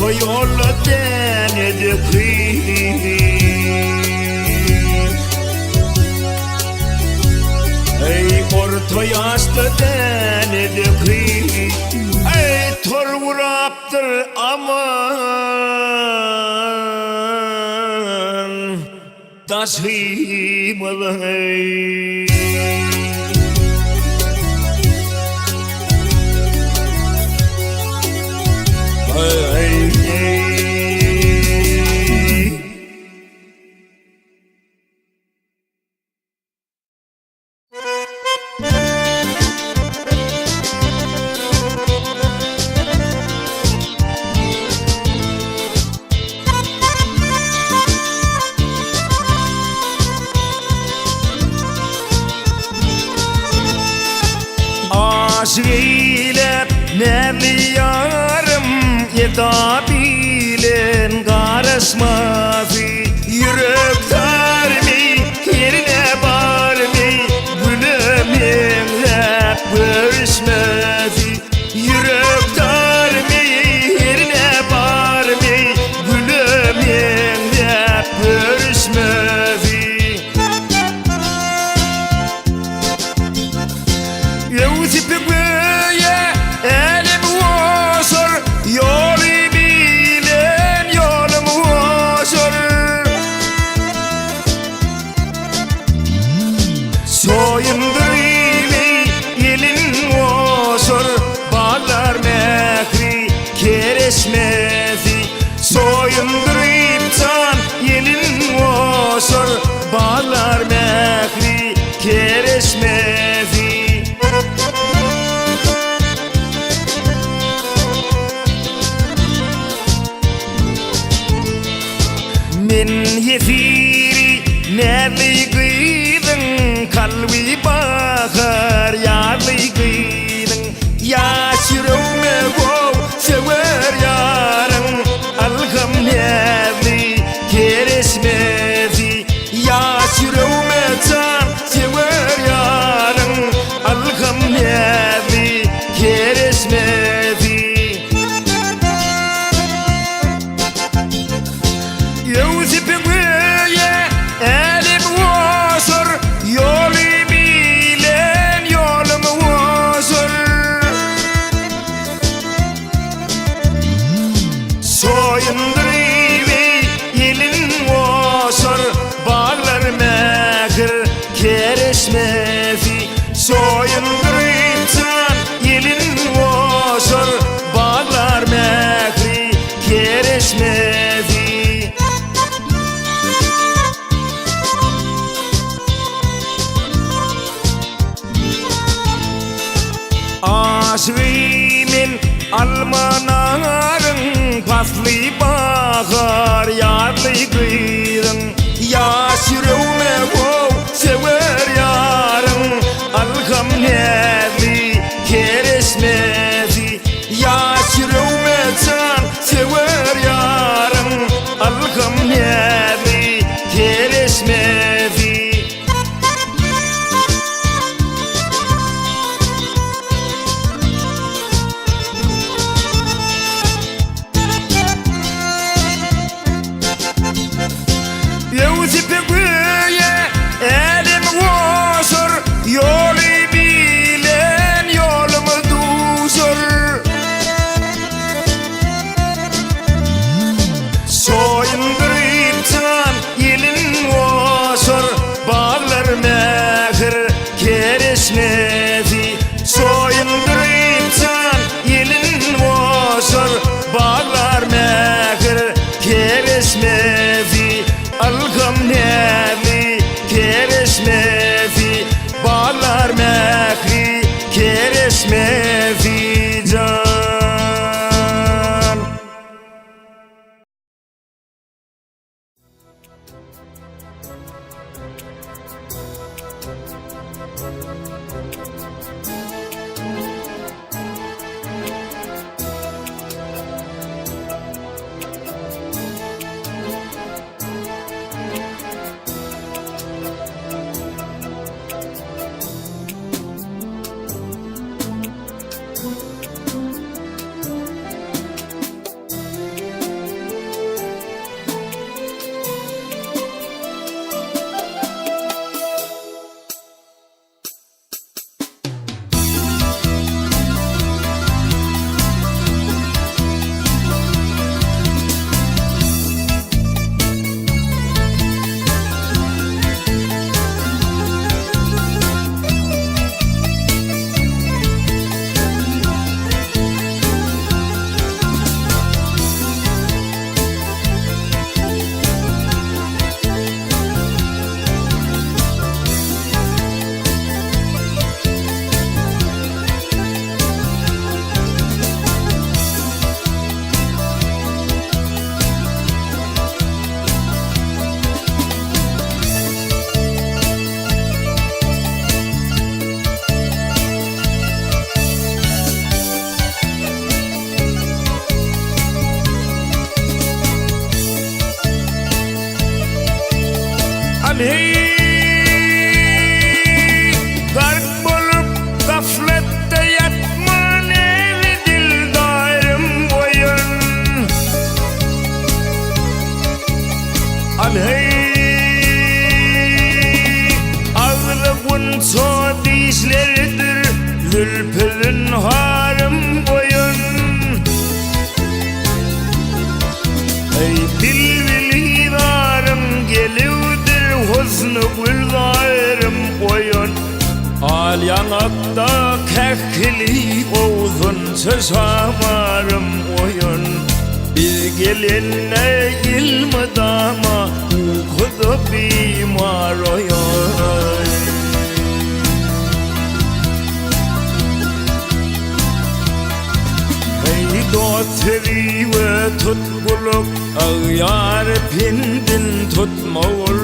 Orta ýolda dänedi gyz. Eý, orta ýaşda dänedi gyz. Eý, tor gurapdyr aman daşymyzyň eý. Eý, eý. Aşyk eýläp näzli ýarym Eda bilen garaşmasy Ýürek tarymy Ýerine barmy Güle meňzäp görüşmesi Ýürek darmy Ýerine barmy Güle meňzäp görüşmesi Öwsüp göýä älem goşar Ýoly bilen ýolum goşar Soýundyryly elin goşar Baglar mähri kereşmesi Soýundyryp jan elin goşar Baglar mähri kereşmesi Men ýesiri näzli gyzyň Kalby bahar ýazly gyzyň Ýaş ýüregme gow söwer ýaryň Algam näzli kereşmesi Ýaş ýüregme jan söwer ýaryň Algam näzli kereşmesi Ýewsipi göýä älem goşar, Ýoly bilen ýolum goşar. Soýundyryby elin goşar, Baglar mähir kereşmesi. Soýundyryp jan elin goşar, Baglar mähri Kereşmezi. Aşygy men alma naryň Pasly bahar ýazly gyzyň Ýaş ýüregme how söwer ýaryň Alham näzli kereşmezi Ýaş ýüregme jan söwer ýaryň Algam näzi kereşmezi. Öwsüp göýä älem goşar, Ýoly bilen ýoluma duşar. Soýundyryp jan elin goşar, Baglar mähir kereşmesi. Soýundyryp jan elin goşar, Baglar mähir kereşmesi. Ylham näzi kereşmesi, Baglar mähri kereşmesi jan. Zülpi zünharym goýun. Eý bilbili zarym gelüwdir husny gülzarym goýun. Al ýaňakda käkili owsunça şamarym goýun. Biz gelende elmydama ukuda bimar oýan. Eý dost sözi we tut gulak, Agýar pendin tutmagul.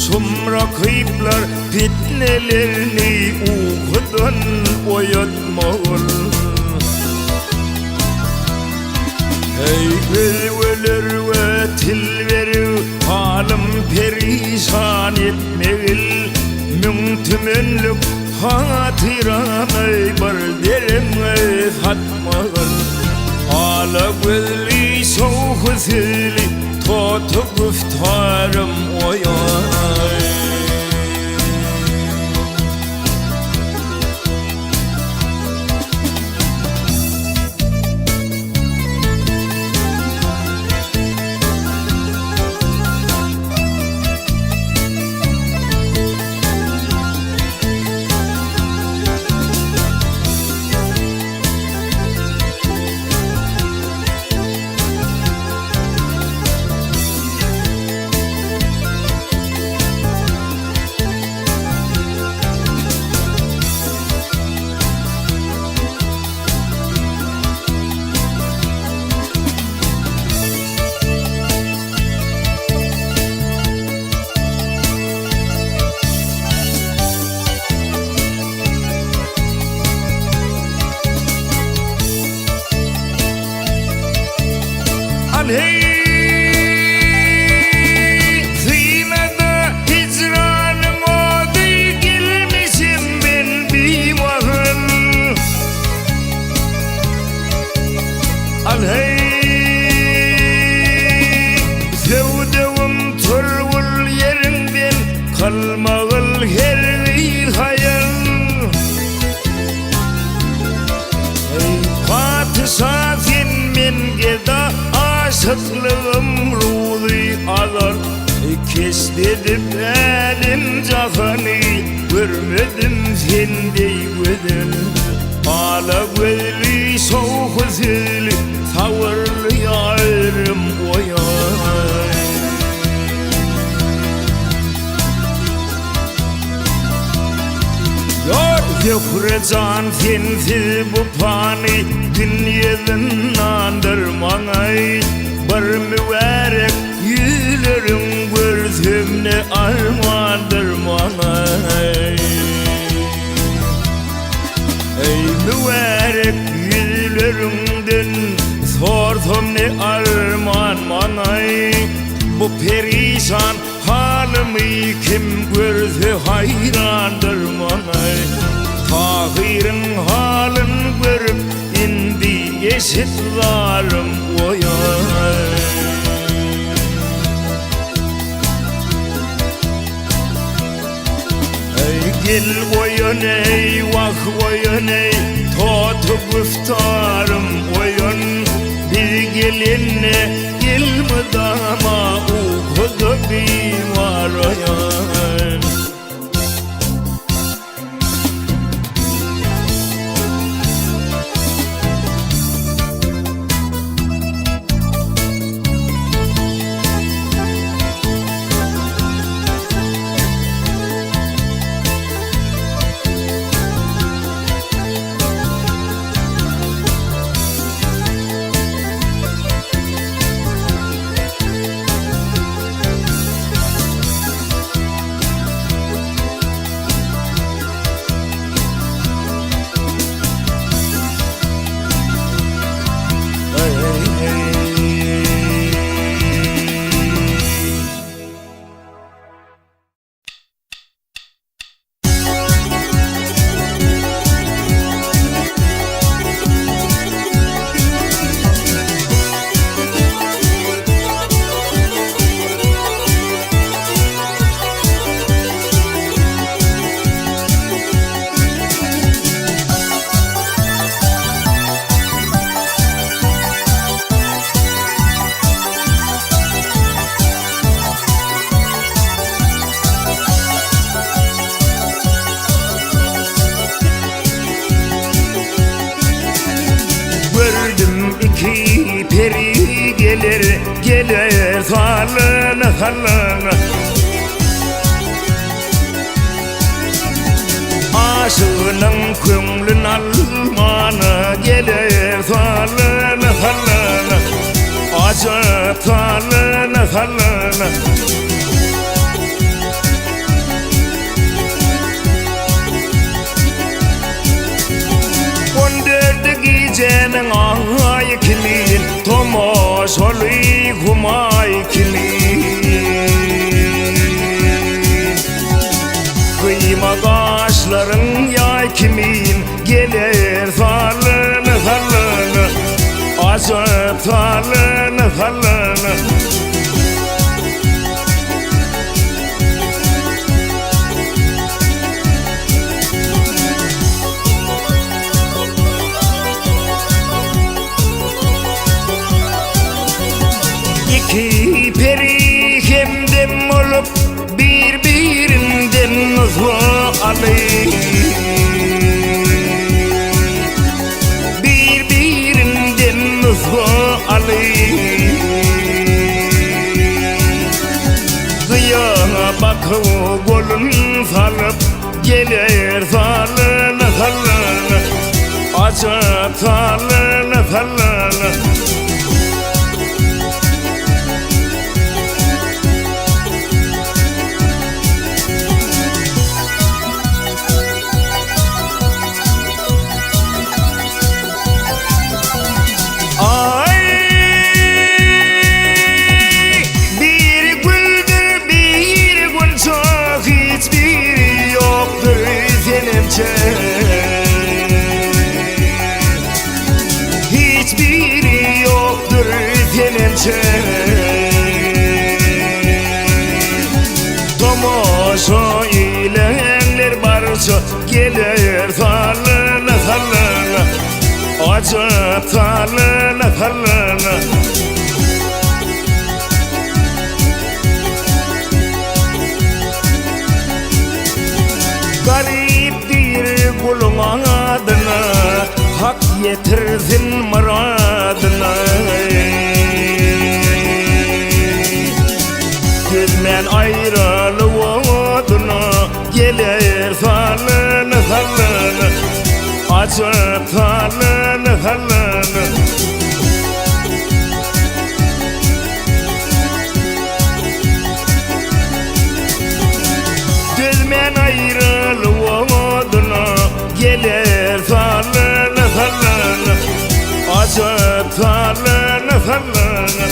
Çumra kyplar pitnelerini ukudan oýatmagul. Eý özgeler we til berip, halym perişan etmegil. Müň tümenlik hatyramy bir deremge satmagyl. Ala gözli şowhy sözli toty güftarym oýan. Al-heý! Synada hijranyň ody gelmişem men biwagt. Al-heý! Söwdügim turgul ýeriňden kylmagyl hergiz haýal. Eý, patyşa sen men geda aşyklygym ruzy azal. Keşt edip älem-jahany görmedim sen deý gözel. Ala gözli şowhy sözli sabyrly ýarym oýan. Ýar Zöhre jan sensiz bu pany dünýe zyndandyr maňa. Bir mübärek ýüzleriň görsem ne armandyr maňa. Eý mübärek ýüzleriňden sorsam ne arman maňa. Bu perişan halymy kim görse haýrandyr maňa. Tahyryň halyn görüp indi eşit zalym oýan. Eý gel oýan eý wah oýan eý toty güftarym oýan. Biz gelende elmydama ukuda bimar oýan. Iki peri geler, geler sallana sallana. Aşygynyň köňlün almana geler sallana sallana. Ajap sallana sallana. On dördi gijäniň aýy kimin, Tomaşaly humaý kimin. Gyýma gaşlaryň ýaý kimin, Geler sallana sallana, Ajap sallana sallana. Iki peri hemdem bolup bir-birinden nusga alyp Bir-birinden nusga alyp Gyýa bakyp golun salyp Geler sallana sallana Ajap sallana sallana Aý, biri güldür, biri gunça, hiç biri ýokdur senemçe. Hiç biri ýokdur senemçe. Tomaşa ilenler barça geler sallana sallana Ajap sallana sallana Garyp diýr guluň adyna Hak ýetirsin myradyna Dözmän aýralyk oduna Geler sallana sallana Ajap sallana sallana Dözmän aýralyk oduna Geler sallana sallana Ajap sallana sallana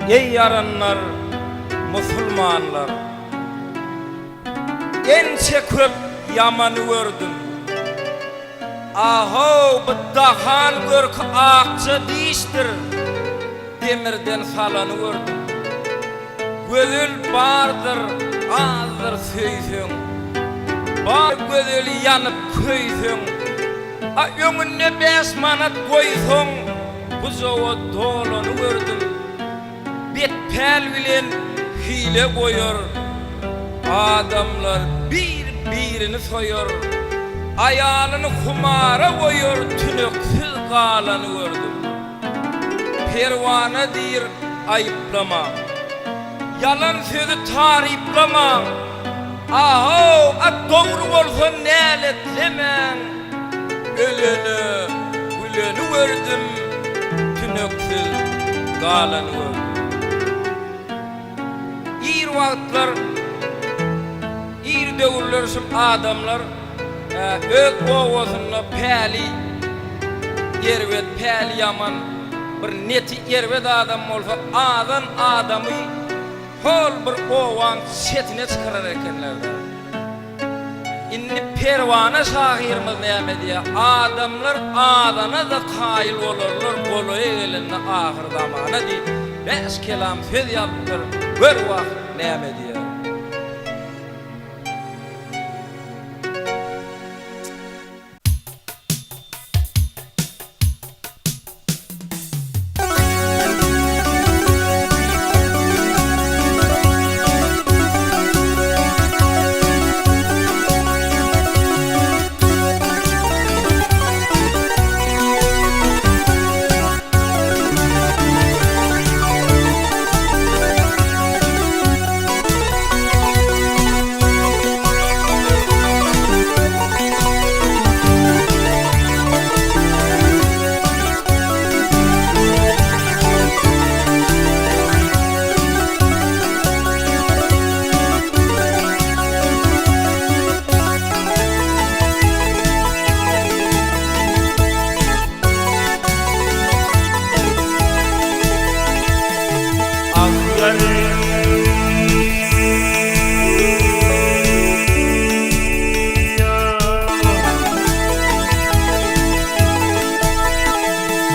Eý ýaranlar, musulmanlar! Ençe köp ýamany gördüm. Ahow, bu dahan görki akja dişdir, Demirden salany gördüm. Gözel bardyr, azdyr söýseň, Bar gözeli ýanyp köýseň. A öňünde bäş manat goýsaň, Gujaga dolany gördüm. Bet päl bilen hile goýar, Adamlar bir-birini soýar. Aýalyny humara goýar, Tüneksiz galany gördüm. Perwana diýr aýyplamaň. Ýalan sözi taryplamaň. A-how, a dogry bolsa näletlemäň. Ölene güleni gördüm, tüneksiz galany gördüm. Ir wagtlar, ir döwürler şul adamlar öz obasynda päli. erbet, päli ýaman, bir neti erbet adam bolsa azan adamy hol bir obaň çetine çykarar ekenler-dä. Indi Perwana şahyrymyz näme diýýär, Adamlar azana-da kaýyl bolarlar, golaýa gelende ahyrzamana diýip, bäş kelam söz ýazypdyr, gör wah, näme diýýär.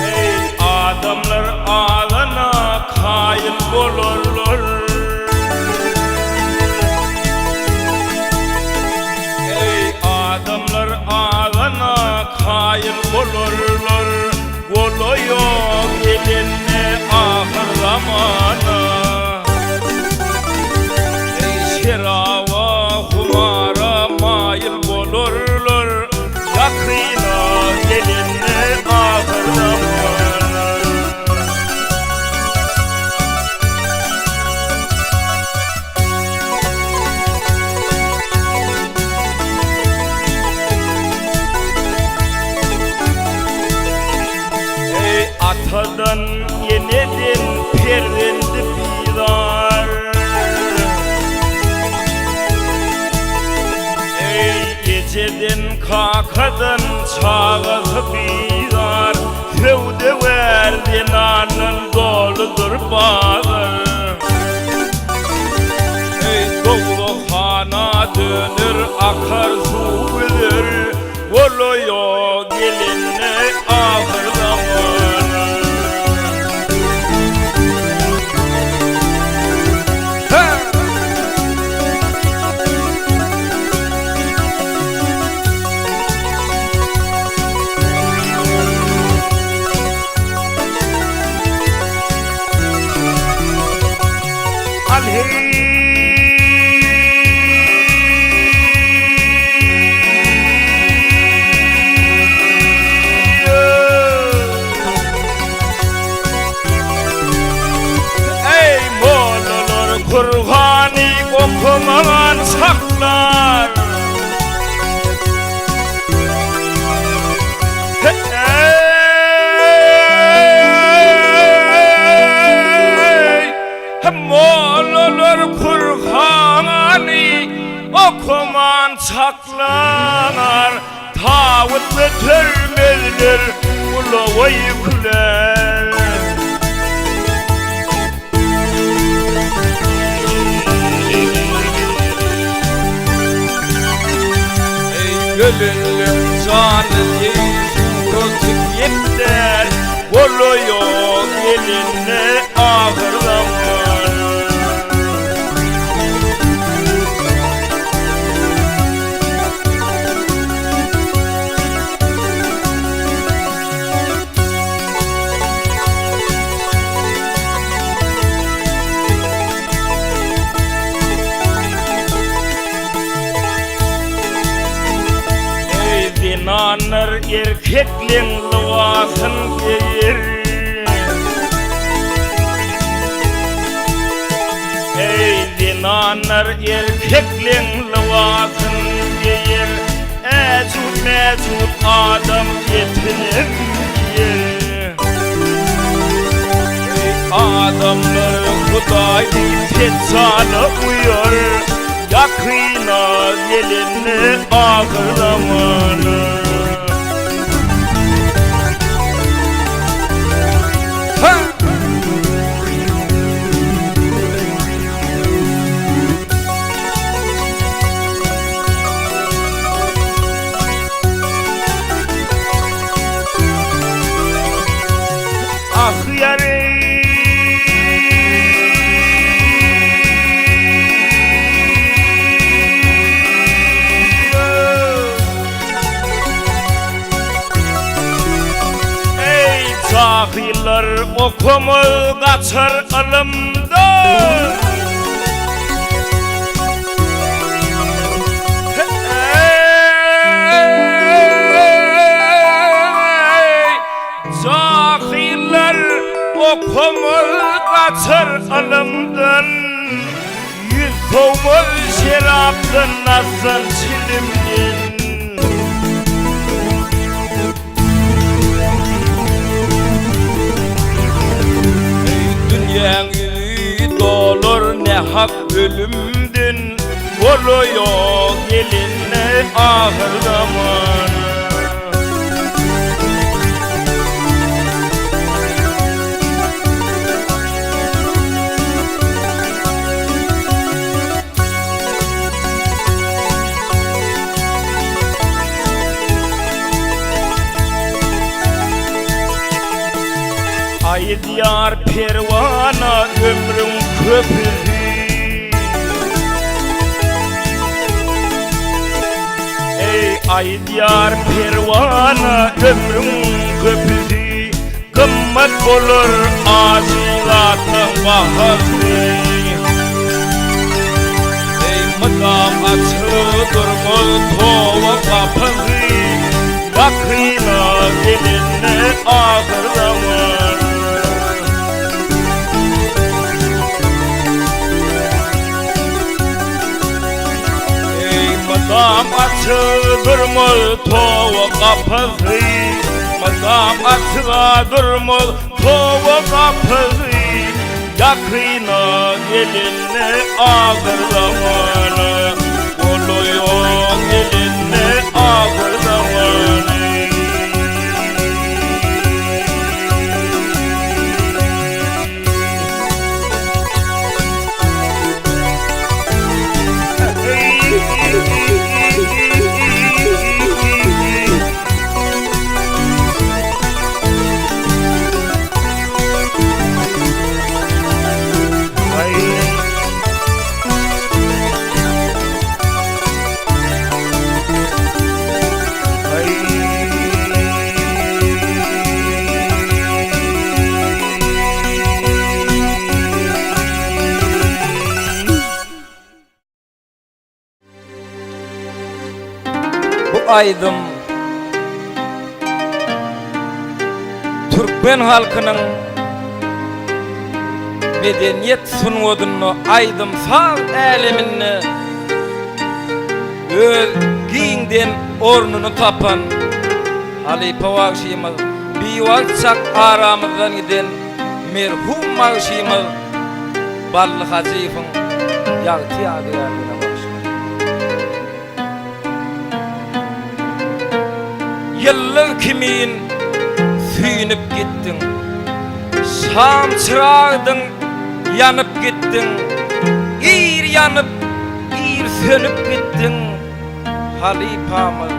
Eý, adamlar azana kaýyl bolarlar. Eý, adamlar azana kaýyl bolarlar. Golaýa gelende ahyrzamana. Eý, şeraba, humara maýyl bolarlar. Ýakyna gelende ahyrzamana. Eý, atadan, eneden perzendi bizar. Eý, ejeden, kakadan çagasy bizar. Söwdagär zenandan doludyr bazar. Eý, dowzahana döner akar suw güzer. Golaýa gelende ahyr zamana. Hä! Al heý! Eý, mollalar, Kurhany okamagan çaklar! Eý, mollalar, Kurhany okaman çaklar! Tawut götermezler ulaga ýükler. Eý gözellik jany deý suraty Ýepdär golaýa gelende ahyrzaman. Eý zenanlar erkekleň lybasyn geýer. Eý zenanlar erkekleň lybasyn geýer. Äjut-mäjut adam etinem iýer. Eý adamlar Hudaý diýip Deccala uýar. Ýakyna gelende ahyr zamana. Jahyllar okamaz gaçar ylymdan. Eý, jahyllar okamaz gaçar ylymdan. Ýüz sowmaz şerapdan, nasdan, çilimden. Eý, dünýäň ýüzi dolar nähak ölümden, Bolaýa gelende ahyrzaman. Aýdýar perwana ömrüň köpüsi. Eý, aýdýar perwana ömrüň köpüsi. Gymmat bolar ajy zatlaň bahasy. Eý, mydam açyk durmaz toba gapysy. Ýakyna gelende ahyrzaman. Eý, mydam açyk durmaz toba gapysy. Mydam açyga durmaz toba gapysy. Ýakyna gelende ahyrzaman. Golaýa gelende ahyrzaman. Bu aýdym türkmen halkynyň medeniýet sungatynda, aýdym-saz äleminde öz giňden ornuny tapan halypa bagşymyz, biwagt çak aramyzdan giden merhum bagşymyz Bally Hajyýewiň ýagty ýadygärligine bagyşlanýar. Ýyldyz kimin süýnüp gitdiň, Şam çyragdyň ýanyp gitdiň, Ir ýanyp, ir sönüp gitdiň, Halypamyz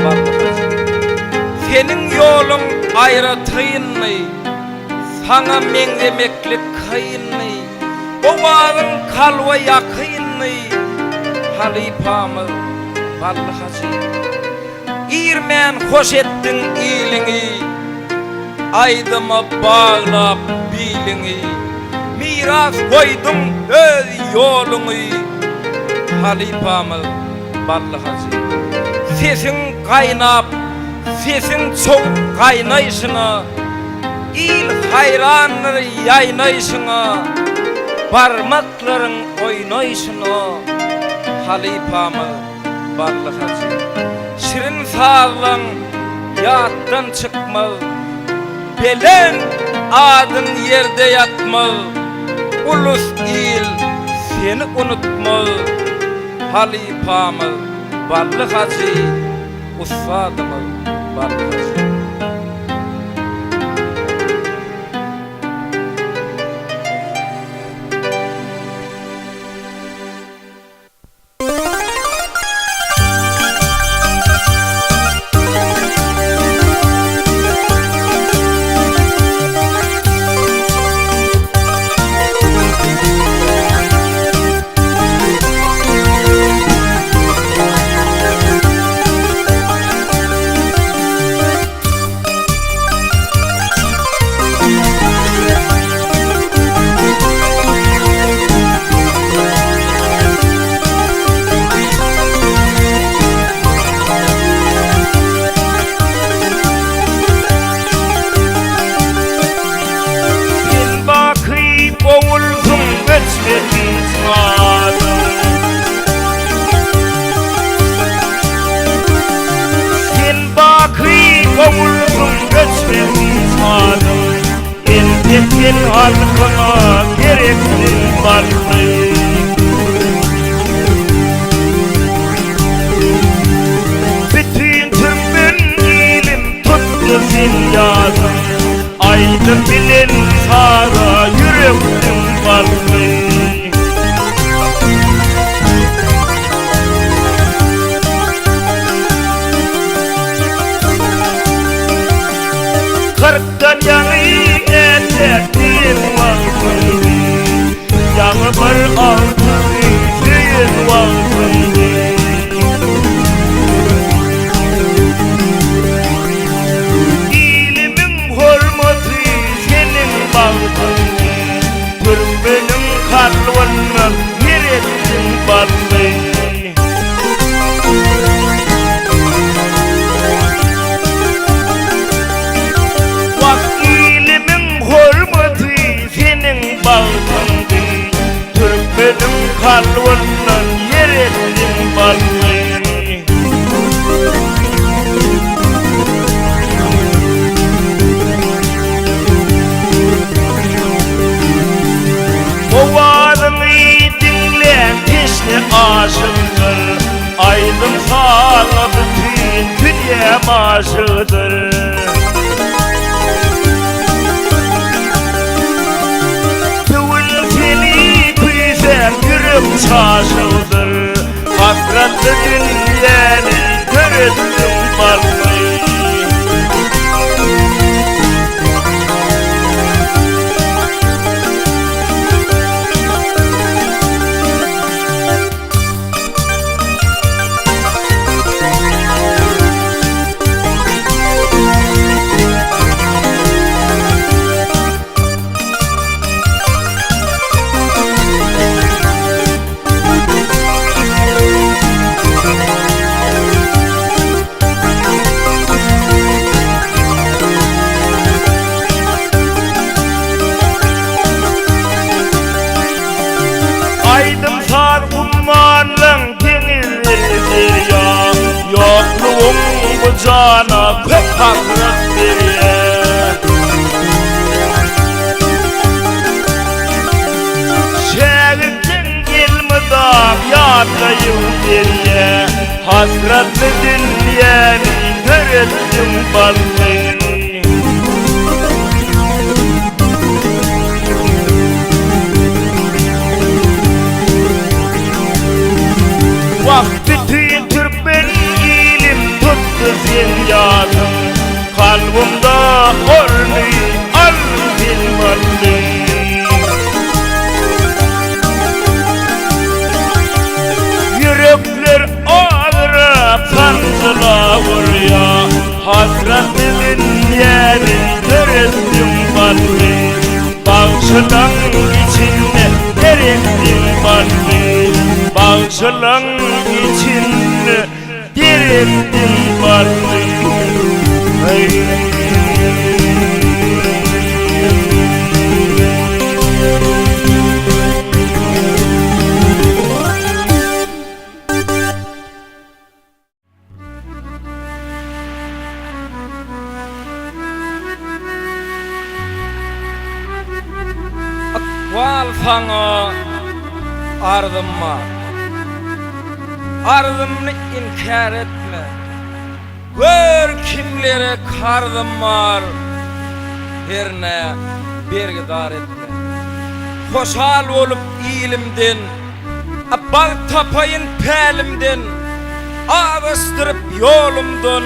Bally Hajy. Seniň ýoluň aýratyndy, Saňa meňzemeklik kyndy, Owazyň kalba ýakyndy, Halypamyz Bally Hajy. Irmän hoş etdiň iliňi, Aýdyma baglap biliňi, Miras goýduň öz ýoluňy, Halypamyz Bally Hajy. Sesiň gaýnap, sesiň çowup gaýnaýşyna, Il haýrandyr ýaýnaýşyňa, Barmaklaryň oýnaýşyna, Halypamyz Bally Hajy. Şirin sazlaň ýatdan çykmaz, Belent adyň ýerde ýatmaz, Ulus-il seni unutmaz, Halypamyz Bally Hajy, Ussadymyz Bally Hajy. Sen halkyňa gerekdiň bally. Bütin türkmen ilim tutdy sen ýadyň, Aýdym bilen saza ýürekdiň bally. Kyrkdan ýaňy ätläp diýen wagtyňdy, Ýaňy bir agtygy söýen wagtyňdy. Ilimiň hormaty seniň bagtyňdy, Türkmeniň kalbynda ýer etdiň bally. Wah ilimiň hormaty seniň bagtyňdy, Türkmeniň kalbyndan ýer etdiň bally. Owazyňy diňlän teşne aşykdyr, Aýdym saza bütin dünýä maşykdyr. Göwün seni küýsän ýürek çaşykdyr, Hasratly dünýäni döretdiň bally. Aýdym-saz ummanlaň deňizdir derýa, Ýoklugyň bu jana köp hasrat berýär. Şägirtleň elmydam ýatlaýyp gelýär, Hasratly dünýäni döretdiň bally. Wah bütin türkmen ilim tutdy sen ýadyň Kalbymda orny aldyň sen bally. Ýürekler azrak sanjyla urýa Hasratly dünýäni döretdiň bally, Bagşylaň içinde gerekdiň bally, Bagşylaň içinde gerekdiň bally. Ykbal saňa arzym bar. Arzymny inkär etme. Gör kimlere karzym bar, hernä bergidar etme. Hoşal bolup ilimden A bagt tapaýyn pälimden, Azaşdyryp ýolumdan,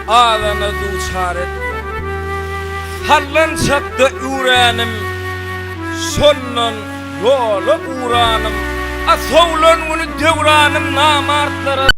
Azana duçar etme. Sallançakda üwränim, Şondan ýola uranym, A sowlan güni döwranym Namartlara.